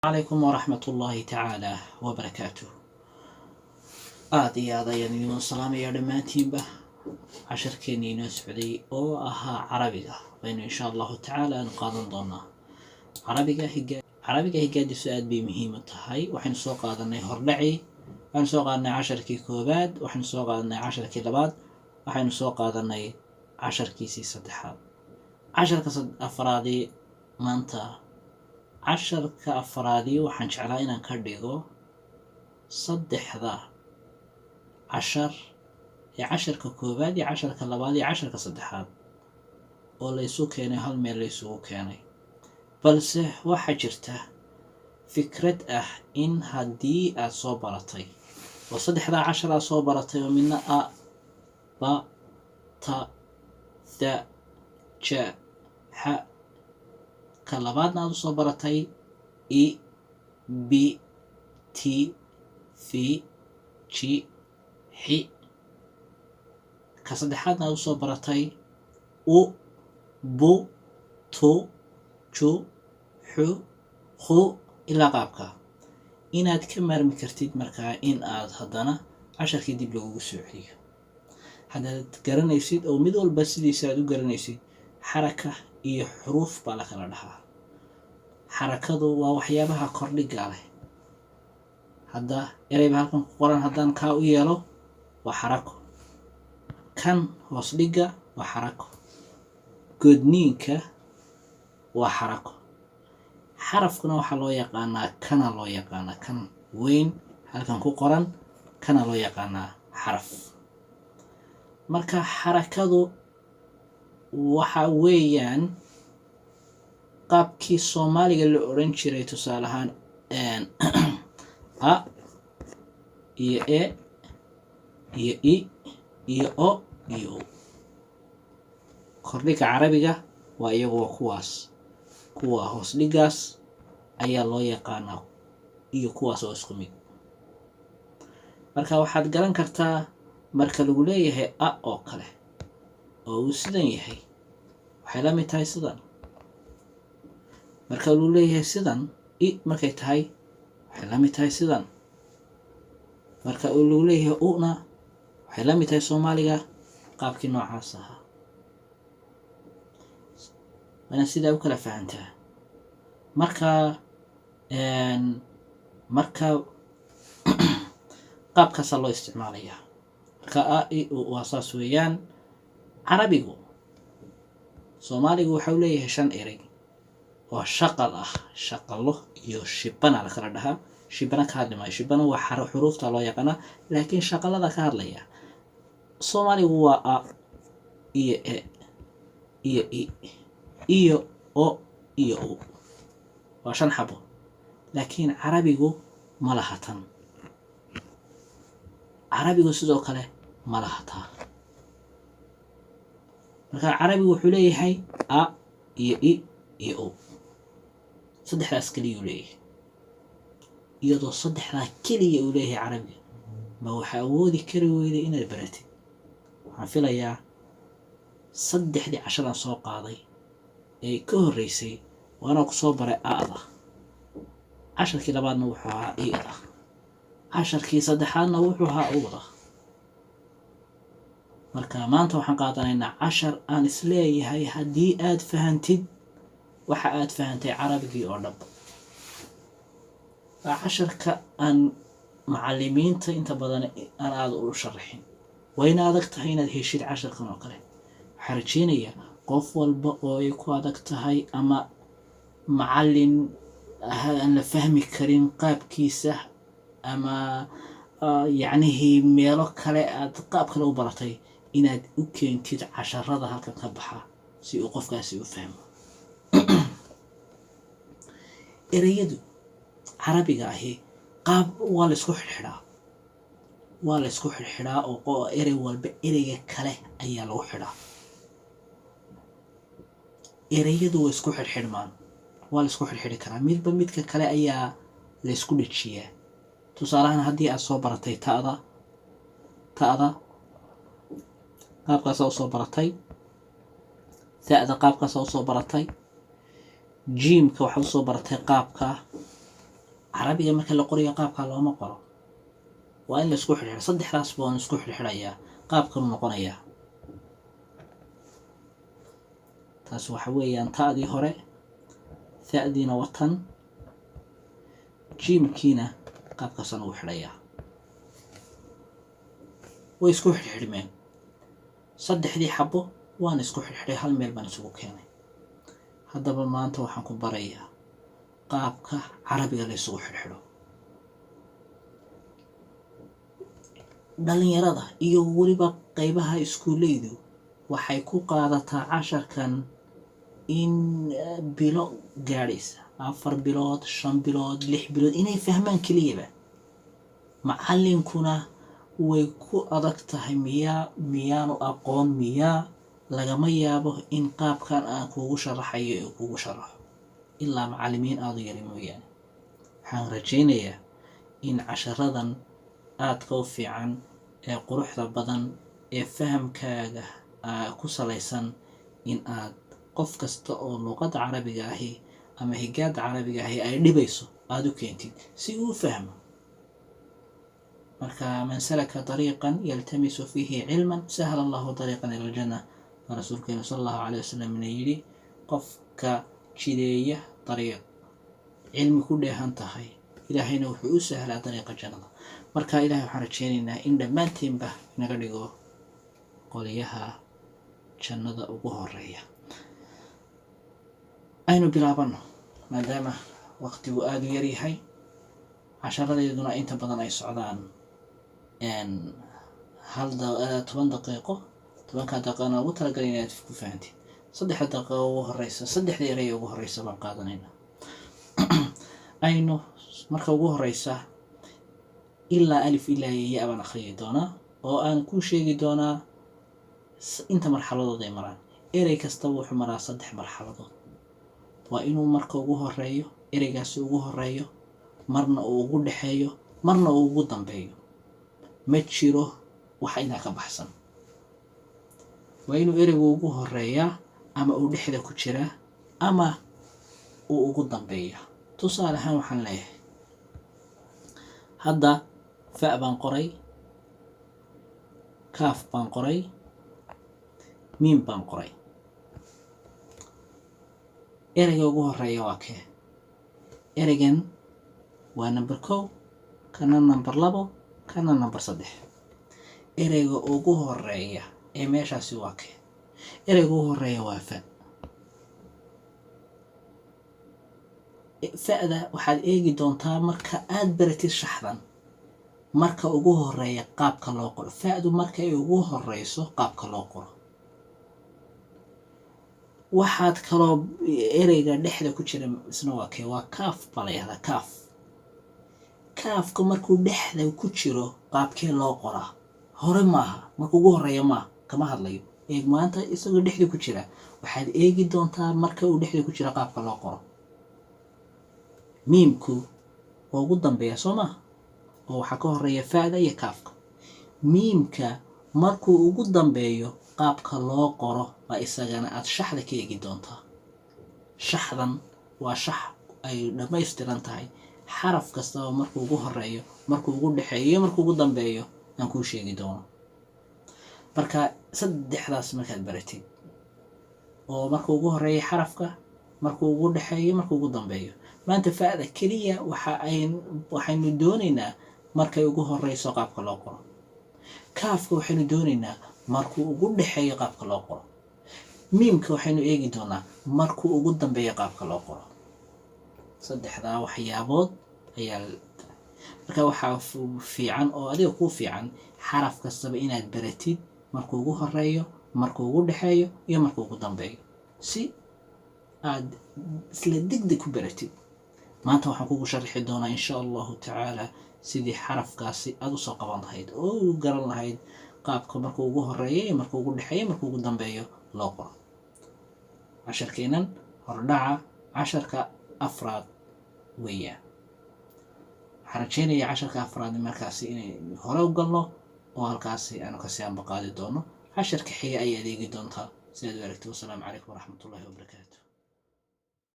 Calaykum waraxmatullaahi tacaala wabarakaatuh. Aada iyo aad ayaan idiin salaamayaa dhammaantiinba. Casharkeenii inoo socday oo ahaa Carabiga baynu insha Allahu tacaala aanu qaadan doonaa. Carabiga higa, Carabiga higaadiisu aad bay muhiim u tahay. Waxaynu soo qaadanay hordhaci, waxaynu soo qaadanay casharkii koobaad, waxaynu soo qaadanay casharkii labaad, waxaynu soo qaadanay casharkiisii saddexaad. Casharka afraadii maanta, casharka afraadii waxaan jeclaa inaan ka dhigo saddexda cashar ee casharka koowaad iyo casharka labaad iyo casharka saddexaad oo laysu keenay, hal meel laysugu keenay. Balse waxaa jirta fikrad ah in haddii aad soo baratay oo saddexdaa cashar aad soo baratay oo midna a, ba, ta, tha, ja, xa, ka labaadna aad usoo baratay i, b, t, v, g, xi, ka saddexaadna aad usoo baratay u, bu, tu, ju, xu, khu ilaa qaabka, inaad ka maarmi kartid markaa in aad haddana casharkii dib lagugu soo celiyo haddaad garanaysid oo mid walba sidiisa aad u garanaysid. Xaraka iyo xuruuf baa la kala dhahaa. Xarakadu waa waxyaabaha kordhiga leh. Hadda ereyba halkan ku qoran haddaan kaa u yeelo waa xarako, kan hoos dhigga waa xarako, godniinka waa xarako. Xarafkuna waxaa loo yaqaanaa kana loo yaqaanaa kan weyn halkan ku qoran, kana loo yaqaanaa xaraf. Marka xarakadu waxa weeyaan qaabkii Soomaaliga la odhan jiray, tusaale ahaan a iyo e iyo i iyo o iyo u. Kordhiga Carabiga waa iyagu waa kuwaas, kuwa hoos dhigaas ayaa loo yaqaanaa iyo kuwaas oo isku mid. Marka waxaad garan kartaa marka lagu leeyahay a oo kale oo uu sidan yahay, waxay la mid tahay sidan. Marka lagu leeyahay sidan i markay tahay, waxay la mid tahay sidan. Marka uu lagu leeyahay una, waxay la mid tahay Soomaaliga qaabkii noocaas ahaa. Waana sidaa u kala fahantaa. Marka qaabkaasaa loo isticmaalayaa. Marka a, i, u waa saas weeyaan Carabigu. Soomaaligu waxau leeyahay shan erey oo shaqal ah, shaqalo iyo shibana la kala dhahaa. Shibana ka hadli maayo, shibana waa xuruufta loo yaqaanaa, laakiin shaqalada ka hadlaya. Soomaaligu waa a iyo e iyo i iyo o iyo u, waa shan xabo. Laakiin Carabigu ma laha tan. Carabigu sidoo kale ma laha taa. Marka Carabigu wuxuu leeyahay a iyo i iyo o, saddexdaas keliyuu leeyahay. Iyadoo saddexdaa keliya uu leeyahay Carabiga, ma waxaa awoodi kari weyday inaad baratid? Waxaan filayaa saddexdii casharaan soo qaaday ee ka horreysay waana ku soo baray a'da. Casharkii labaadna wuxuu ahaa i'da, casharkii saddexaadna wuxuu ahaa uda. Marka maanta waxaan qaadanaynaa cashar aan isleeyahay haddii aad fahantid, waxa aad fahantay Carabigii oo dhan. Waa casharka aan macalimiinta inta badan aan aada u sharaxin. Waa ina adag tahay inaad heshid casharkan oo kale. Waxaan rajeynayaa qof walba oo ay ku adag tahay ama macalin aan la fahmi karin qaabkiisa ama yacnihii meelo kale aad qaab kale u baratay, inaad u keentid casharada halkan ka baxa si uu qofkaasi u fahmo. Ereyadu Carabiga ahi qaab waa la isku xidhxidhaa, waa la isku xidhxidhaa oo erey walba ereyga kale ayaa lagu xidhaa. Ereyadu way isku xidhxidhmaan, waa la isku xidhxidhi karaa, midba midka kale ayaa la isku dhejiyaa. Tusaalahaan haddii aad soo baratay ta'da, ta'da qaabkaasaa usoo baratay, ta'da qaabkaasaa usoo baratay, jiimka waxaad usoo baratay qaabka. Carabiga marka la qorayo qaabkaa looma qoro, waa in la isku xidhxidho. Saddexdaas baan isku xidhxidhayaa, qaabkanuu noqonayaa. Taas waxa weeyaan ta'dii hore, tha'diina watan, jiimkiina qaabkaasaan ugu xidhayaa. Way isku xidhxidhmeen saddexdii xabo, waan isku xidhxidhay, hal meel baan isugu keenay. Haddaba maanta waxaan ku barayaa qaabka carabiga la isugu xidhxidho. Dhalinyarada iyo weliba qeybaha iskuuleydu waxay ku qaadataa casharkan in bilo gaadhaysa 4 bilood, 5 bilood, 6 bilood inay fahmaan keliyaba. Macallinkuna way ku adag tahay, miyaa miyaanu aqoon, miyaa lagama yaabo in qaabkan aan kuugu sharaxayo ee kuugu sharaxo, ilaa macallimiin aada u yari mooyaane. Waxaan rajaynayaa in casharadan aadka u fiican ee quruxda badan ee fahamkaaga ku salaysan in aad qof kasta oo luuqadda carabiga ahi ama higaadda carabiga ahi ay dhibayso aada u keentid si uu u fahmo. Marka man salaka dariiqan yaltamisu fiihi cilman sahala allahu dariiqan ila aljanna, baa rasuulkeenu sala allahu caleyh wasalam ina yidhi, qofka jideeya dariiq cilmi ku dheehan tahay, ilaahayna wuxuu u sahlaa dariiqa jannada. Marka ilahay waxaan rajeynaynaa in dhammaanteenba inaga dhigo qoliyaha jannada ugu horeeya. Aynu bilaabano, maadaama waqtigu aada u yaryahay, casharadeeduna inta badan ay socdaan hal 10 daqiiqo. 10-kaa daqiiqana ugu talagalay inaad ku fahantid. 3 daqiiqo ugu horeysa, saddexda erey ugu horeysa baan qaadanayna. Aynu marka ugu horeysa ilaa alif ilaa ya baan akhriyi doonaa oo aan ku sheegi doonaa inta marxaladood ay maraan. Erey kastaba wuxuu maraa 3 marxaladood. Waa inuu marka ugu horeeyo ereygaasi ugu horeeyo, marna uu ugu dhexeeyo, marna uu ugu dambeeyo. Ma jiro wax intaa ka baxsan. Waa inuu ereygu ugu horeeyaa ama uu dhexda ku jiraa ama uu ugu dambeeyaa. Tusaale ahaan waxaan leeyahay hadda fa baan qoray, kaaf baan qoray, miim baan qoray. Ereyga ugu horeeya waa kee? Ereygan waa number 1, kana number 2, kana number 3. Ereyga ugu horeeya ee meeshaasi waa kee? Ereyga ugu horeeya waa fa. Fa'da waxaad eegi doontaa marka aad baratid shaxdan marka ugu horeeya qaabka loo qoro. Fa'du marka ay ugu horeyso qaabka loo qoro. Waxaad kaloo ereyga dhexda ku jira isna waa kee? Waa kaaf baa la yihahdaa, kaaf. Kaafka markuu dhexda ku jiro qaabkee loo qoraa? Hore maaha, marka ugu horeeya maaha, kama hadlayo. Eeg maanta isagoo dhexda ku jira, waxaad eegi doontaa marka uu dhexda ku jira qaabka loo qoro. Miimku waa ugu dambeeya, soo maaha? Oo waxaa ka horeeya fa'da iyo kaafka. Miimka markuu ugu dambeeyo qaabka loo qoro baa isagana aad shaxda ka eegi doontaa. Shaxdan waa shax ay dhammaystiran tahay, xaraf kastaba markuu ugu horeeyo, markuu ugu dhexeeyo iyo markuu ugu dambeeyo aan kuu sheegi doono. Marka saddexdaas markaad baratid, oo markuu ugu horeeyo xarafka, markuu ugu dhexeeyo, markuu ugu dambeeyo. Maanta fa'da keliya waxaynu doonaynaa markay ugu horeyso qaabka loo qoro. Kaafka waxaynu doonaynaa markuu ugu dhexeeyo qaabka loo qoro. Miimka waxaynu eegi doonaa markuu ugu dambeeyo qaabka loo qoro. Saddexdaa waxyaabood ayaa marka waxaa fiican oo adiga kuu fiican xaraf kastaba inaad baratid markuu ugu horeeyo, markuu ugu dhexeeyo iyo markuu ugu dambeeyo, si aad isla degdeg ku baratid. Maanta waxaan kugu sharixi doonaa insha allahu tacaala sidii xarafkaasi aada usoo qaban lahayd oo u garan lahayd qaabka markuu ugu horeeyo iyo markuu ugu dhexeeyo markuu ugu dambeeyo loo qoro. Casharkeenan hordhaca casharka afraad weeyaan. Waxaan rajeynayaa casharka afraad markaasi inay hore u galno oo halkaasi aanu kasii ambaqaadi doono. Casharka xiga ay adeegi doontaa si aad u aragto. Wasalaamu calaykum waraxmatullahi wabarakaatu.